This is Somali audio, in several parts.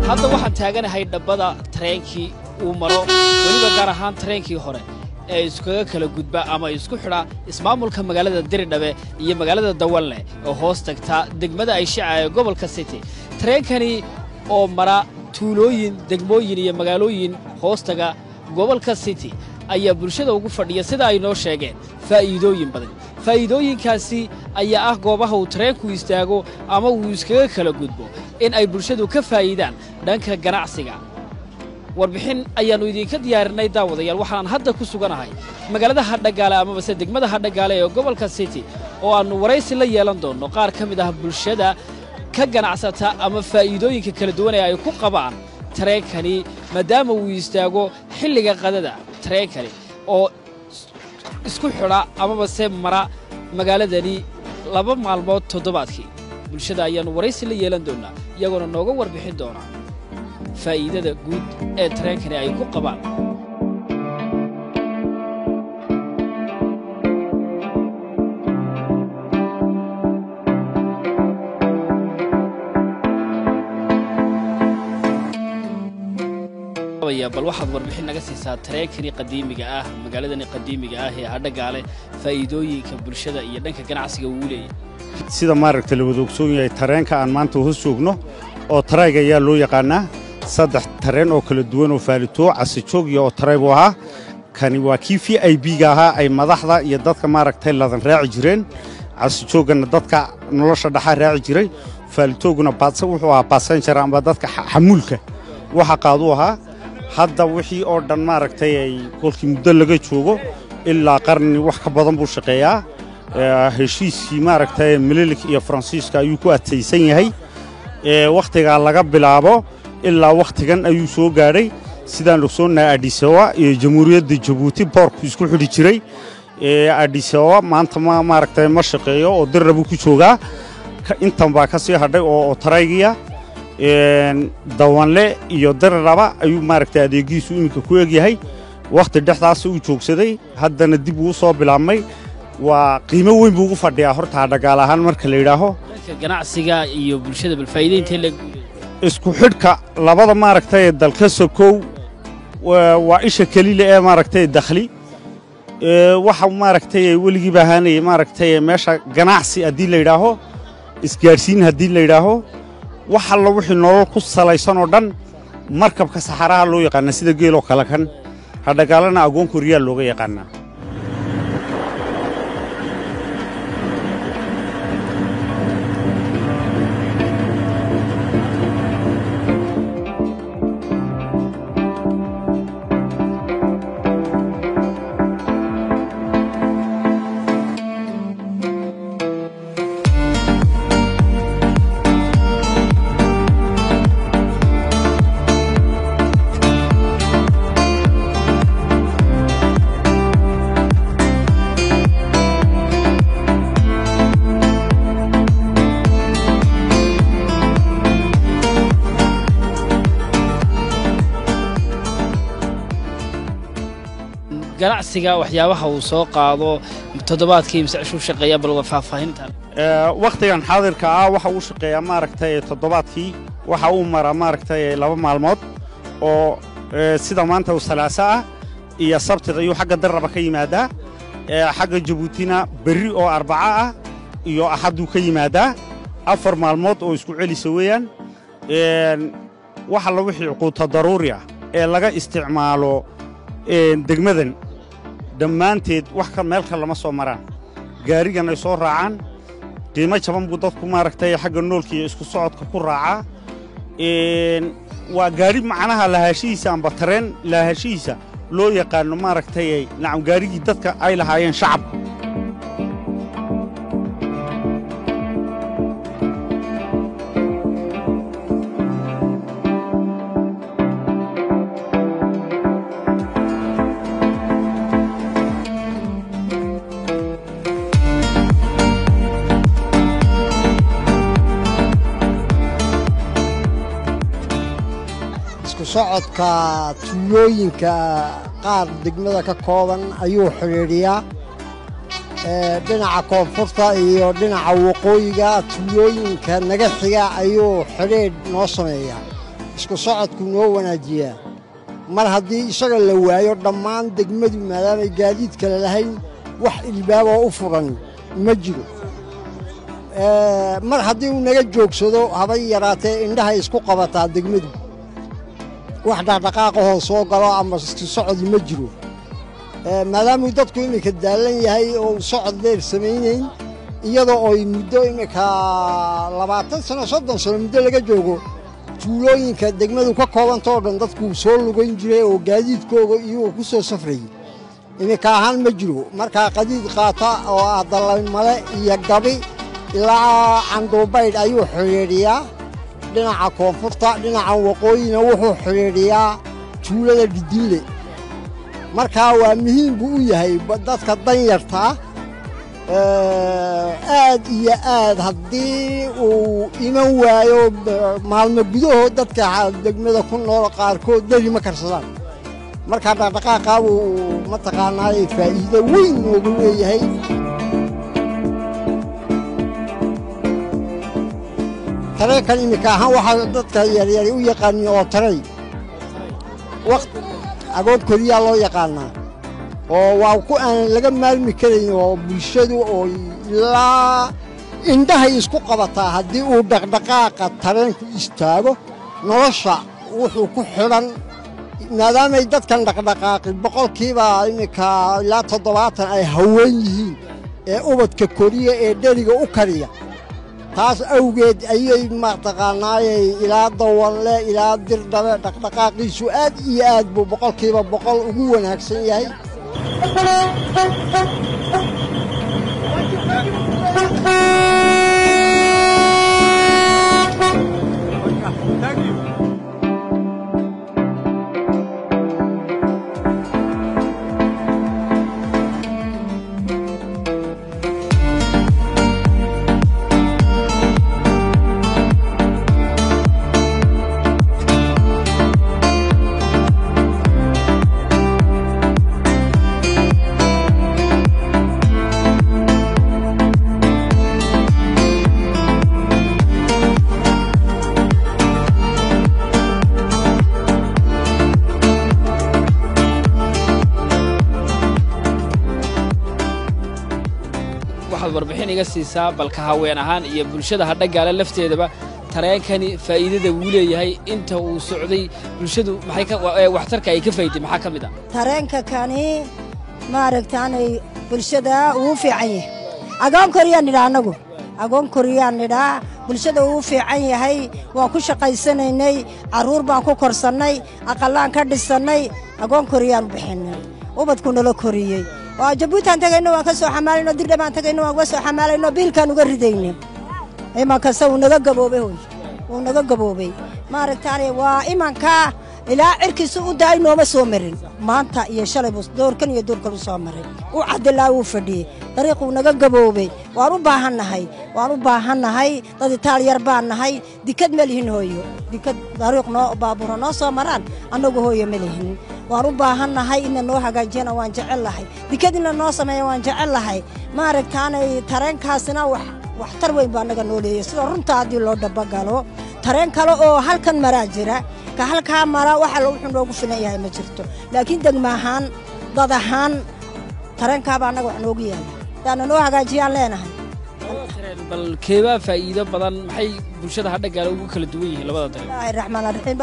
Hadda waxaan taaganahay dhabbada tareenkii uu maro, weliba gaar ahaan tareenkii hore ee iskaga kala gudba ama isku xidha ismaamulka magaalada Diridhabe iyo magaalada Dawalle oo hoos tagta degmada Ayshica ee gobolka City. Tareenkani oo mara tuulooyin, degmooyin iyo magaalooyin hoos taga gobolka City ayaa bulshada ugu fadhiya, sida ay noo sheegeen, faa'iidooyin badan. Faa'iidooyinkaasi ayaa ah goobaha uu tareenku istaago ama uu iskaga kala gudbo in ay bulshadu ka faa'iidaan dhanka ganacsiga. Warbixin ayaannu idinka diyaarinay, daawadayaal. Waxaan hadda ku suganahay magaalada Hadhagaale amabase degmada Hadhagaale ee gobolka City oo aannu waraysi la yeelan doonno qaar ka mid ah bulshada ka ganacsata ama faa'iidooyinka kala duwan ee ay ku qabaan tareenkani, maadaama uu istaago xilliga qadada tareenkani oo isku xidha amabase mara magaaladani 2 maalmood toddobaadkii. Bulshada ayaannu waraysi la yeelan doonnaa, iyagoona nooga warbixin doona faa'iidada guud ee tareenkani ay ku qabaan. Bal waxaad warbixin naga siisaa tareenkani qadiimiga ah, magaaladani qadiimiga ah ee Hadhagaale, faa'iidooyinka bulshada iyo dhanka ganacsiga uu leeyahay. Sida maaragta la wada ogsoon yahay, tareenka aan maanta hoos joogno oo tarayga ayaa loo yaqaannaa. 3 tareen oo kala duwan oo Faalitoo, Casijoog iyo Otaray buu ahaa. Kani waa kii VIP-ga ahaa, ay madaxda iyo dadka maaragtay ladan raaci jireen. Casijoogana dadka nolosha dhaxa raaci jiray. Faalitooguna baadse wuxuu ahaa passenger amba dadka xamuulka waxa qaaduu ahaa. Hadda wixii oo dhan maaragtay ay kolkii muddo laga joogo ilaa qarni wax ka badan buu shaqeeyaa. Heshiiskii maaragtay Mililik iyo Faransiiska ayuu ku adkaysan yahay. Wakhtigaa laga bilaabo ilaa wakhtigan ayuu soo gaadhay. Sidaan ogsoonnahay, Addis Ababa iyo Jamhuuriyadda Jabuuti boorku isku xidhi jiray. Addis Ababa maanta ma maaragtay ma shaqeeyo oo Dirra buu ku joogaa. Intan baa ka sii hadhay oo otaraygiya. Dawanle iyo Diriraba ayuu maaragtay adeegiisu iminka ku egyahay. Wakhti dhexdaas uu joogsaday, haddana dib uu soo bilaabmay. Waa qiimo weyn buu ugu fadhiyaa horta Hadhagaal ahaan marka la yidhaaho. Dhanka ganacsiga iyo bulshada, bal faa'iido intee la Isku xidhka labada maaragtay dalka sokow waa isha kelile ee maaragtay dakhli. Waxa maaragtay weligiiba ahaanayay maaragtay meesha ganacsi haddii la yidhaaho, isgaadhsiin haddii la yidhaaho, wax alla wixii nolol ku salaysan oo dhan markabka saxaraha loo yaqaana sida geeloo kale kan Hadhagaalana agoon koriyaa looga yaqaanaa. Ganacsiga waxyaabaha uu soo qaado toddobaadkii mise cishuu shaqeeya, bal waa faahfaahintan. Wakhtigan xaadirka ah waxa uu shaqeeyaa maaragtay toddobaadkii waxa uu maraa maaragtay 2 maalmood oo sida maanta uu Salaaso ah iyo Sabtida ayuu xagga Darraba ka yimaadaa. Xagga Jabuutina berri oo Arbaca ah iyo Axadduu ka yimaadaa. 4 maalmood oo isku celisa weeyaan. Waxa la wixii quuta daruuri ah ee laga isticmaalo degmadan dhammaanteed wax ka meel kale lama soo maraan, gaarigan ay soo raacaan. Qiimo jaban buu dadku maaragtay xagga noolka iyo isku socodka ku raacaa. Waa gaari macnaha lahaashihiisa amba tareen lahaashihiisa loo yaqaano maaragtay nacam gaarigii dadka ay lahaayeen shacabka. Isku socodka tuulooyinka qaar degmada ka kooban ayuu xidhiidhiyaa, dhinaca koonfurta iyo dhinaca waqooyiga tuulooyinka naga xiga ayuu xidhiidh noo sameeyaa, isku socodku noo wanaajiyaa. Mar haddii isaga la waayo dhammaan degmadu maadaamay gaadiid kale lahayn wax ilbaaboo u furan ma jiro. Mar haddii uu naga joogsado habay yaraatee indhahay isku qabataa degmadu, wax dhaqdhaqaaqahoo soo galo ama isku socodi ma jiro, maadaamuu dadku iminka daallan yahay oo uu socod dheer samaynayn, iyadoo oy muddo iminka 20 sano 30 sano muddo laga joogo tuulooyinka degmadu ka koobantao dhan dadkuu soo lugayn jiray oo gaadiidkooga iyagoo ku soo safrayay, iminka ahaan ma jiro. Markaa qadiid qaata oo ah dallaymale iyo gabi ilaa Candhuubaydh ayuu xidhiidhiyaa dhinaca koonfurta, dhinaca waqooyina wuxuu xidhiidhiyaa tuulada Dhidille. Markaa waa muhiim buu u yahay dadka danyartaa aad iyo aad. Haddii uu iman waayo maalmo gudahood dadka degmada ku nool qaarkood dheri ma karsadaan. Markaa dhaqdhaqaaqaa buu mataqaanaaye faa'iido weyn noogu leeyahay. Tareenkan iminka ahaan waxaa dadka yaryari u yaqaanin oo taray waqt agoon koriyaa loo yaqaanaa, oo waa ku aan laga maalmi karayn oo bulshadu oo ilaa indhahay isku qabataa. Haddii uu dhaqdhaqaaqa tareenku istaago nolosha wuxuu ku xidhan, maadaamay dadkan dhaqdhaqaaqi boqolkiiba iminka ilaa 70 ay haween yihiin ee ubadka koriya ee dheriga u kariya, taas awgeed ayay mataqaanaayey ilaa Dawanle ilaa Dirdhabe dhaqdhaqaaqiisu aad iyo aad buu 100% ugu wanaagsan yahay. Waxaad warbixin iga siisaa balka haween ahaan iyo bulshada Hadhagaale lafteedaba tareenkani faa'iidada uu leeyahay inta uu socday, bulshadu maxay ka waxtarka ay ka faa'iiday maxaa ka mid ah? Tareenka kani maaragtaanay bulshada uu fiican yahay. Agoon koriyaan nidhaa, annagu agoon koriyaan nidhaa. Bulshada uu fiican yahay, waan ku shaqaysanaynay, carruur baan ku korsannay, aqallaan ka dhisannay, agoon koriyaan bixinnay, ubadku nala koriyey. Waa Jabuutaan tagayno waan ka soo xamaalayno, Dirdhabaan tagayno waan uga soo xamaalayno, biilkaan uga ridayno. Imankasta wuu naga gaboobay, hoy wuu naga gaboobay maaragtaane. Waa imankaa ilaa cirkiisu u daay nooma soo marin maanta iyo shalay buu doorkan iyo doorkan u soo maray, u cadilaa wuu fadhiyey, dariiquu naga gaboobay. Waan u baahannahay, waan u baahannahay. Dad itaal yar baan nahay, dikad ma lihin hooyo, dikad dariiq noo baabuura noo soo maraan annagu hooyo ma lihin. Waan u baahannahay ina noo hagaajiyana waan jecel lahay, dikad ina noo sameeya waan jecel lahay maaragtaanay. Tareenkaasina wax waxtar weyn baa naga noo leeyay sida runta. Haddii loo dabagalo tareen kale oo halkan maraa jira, ka halkaa mara waxa wuxuu noogu filan yahay ma jirto, laakiin degma ahaan dad ahaan tareenkaabaa annaga wax noogu yaala hadaana noo hagaajiyaan leenahay. Bal keebaa faa'iido badan, maxay bulshada Hadhagaale ugu kala duwan yihiin labada dareen? Bismillaahi raxmaan raxiim,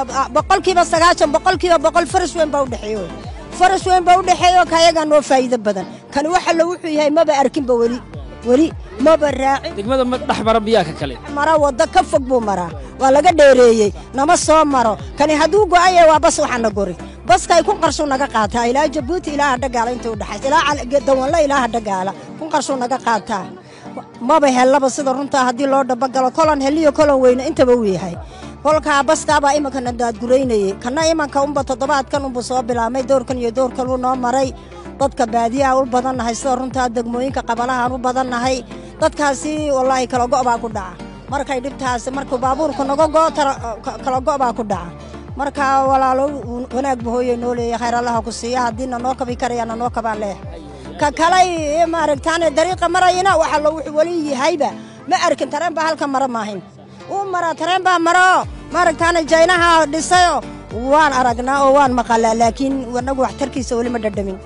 90%, 100% faras weyn baa u dhexeeyo, faras weyn baa u dhexeeyo. Kayagaa noo faa'iido badan. Kani waxa la wuxuu yahay maba arkinba weli, weli Maba raacin. Degmada ma dhex mara miyaa ka kale? Mara, waddo ka fog buu maraa, waa laga dheereeyey, nama soo maro. Kani hadduu go'aye waa bas, waxaana gori baskay 1000 qarshuu naga qaataa ilaa Jabuuti, ilaa Hadhagaala inta u dhexaysa, ilaa Dawanle, ilaa Hadhagaala 1000 qarshuu naga qaataa. Maba hellaba sida runtaa haddii loo dhabagalo, kolon heliyo kolon weyne intaba uu yahay. Kolkaa baskaabaa imankana daadguraynayey, kana imanka unba toddobaadkan unbu soo bilaabmay, doorkan iyo doorkan uu noo maray. Dadka baadiyaha u badannahay sida runtaa, degmooyinka qabalahaan u badannahay. Dadkaasi wallaahi kala go' baa ku dhaca markay dhibtaasi, markuu baabuurku naga go' kala go' baa ku dhaca. Marka walaalo, wanaag bu hooyey noo leeyahay, khayr Allaha ku siiya. Haddiina noo kabi karayaana noo kabaan leeyahay. Ka kalay maaragtaane dariiqa marayana waxa lo wuxuu weli yahayba ma arkin. Tareen baa halka mara maahin, uu maraa, tareen baa maro, maaragtaane Jaynaha dhisayo, waan aragnaa oo waan maqalaa, laakiin anagu waxtarkiisa weli ma dhadhamin.